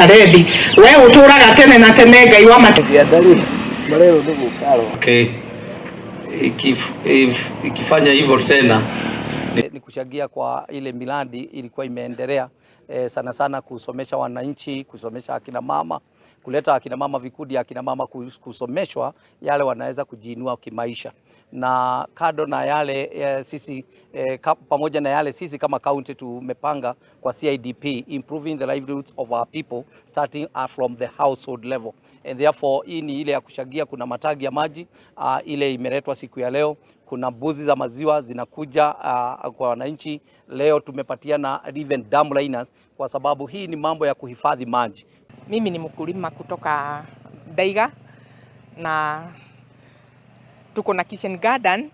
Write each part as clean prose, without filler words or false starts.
Nazarethi, we ũtũraga tene na tene, Ngai wa mate. Okay. Ikifanya hivyo tena Ni kuchangia kwa ile miradi ilikuwa imeendelea, sana sana kusomesha wananchi, kusomesha akina mama, kuleta akina mama, vikundi ya akina mama kusomeshwa yale wanaweza kujiinua kimaisha, na kando na yale sisi pamoja na yale sisi kama county tumepanga kwa CIDP, improving the livelihoods of our people starting from the household level, and therefore hii ni ile ya kuchangia. Kuna matangi ya maji ile imeletwa siku ya leo, kuna mbuzi za maziwa zinakuja kwa wananchi leo. Tumepatiana even dam liners kwa sababu hii ni mambo ya kuhifadhi maji. Mimi ni mkulima kutoka Ndaiga na tuko na kitchen garden.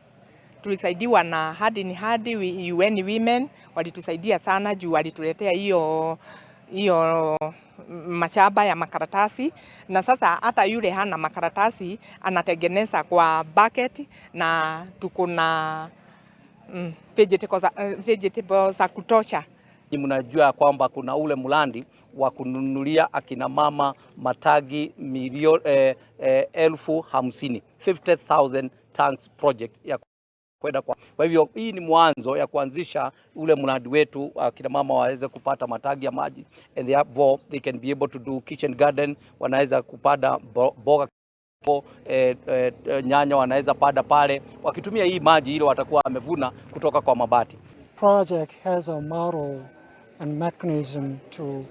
Tulisaidiwa na Hand in Hand, UN Women walitusaidia sana juu walituletea hiyo hiyo mashamba ya makaratasi, na sasa hata yule hana makaratasi anatengeneza kwa bucket, na tuko na vegetables za kutosha. Mnajua kwamba kuna ule mradi wa kununulia akina mama matangi milioni 50,000, 50,000 tanks project ya kwenda kwa. Kwa hivyo hii ni mwanzo ya kuanzisha ule mradi wetu, akina mama waweze kupata matangi ya maji and therefore they can be able to do kitchen garden, wanaweza kupanda mboga, nyanya wanaweza panda pale wakitumia hii maji ile watakuwa wamevuna kutoka kwa mabati. Project has a model and mechanism to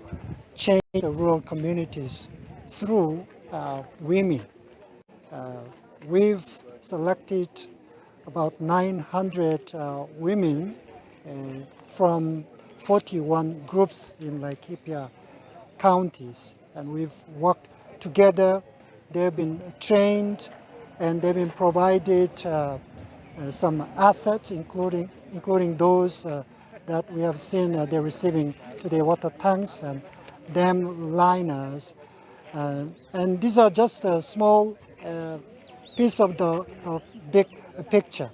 change the rural communities through women. We've selected about 900 women from 41 groups in Laikipia counties, and we've worked together. They've been trained and they've been provided some assets, including those that we have seen they're receiving today, water tanks and dam liners. And these are just a small piece of the big picture.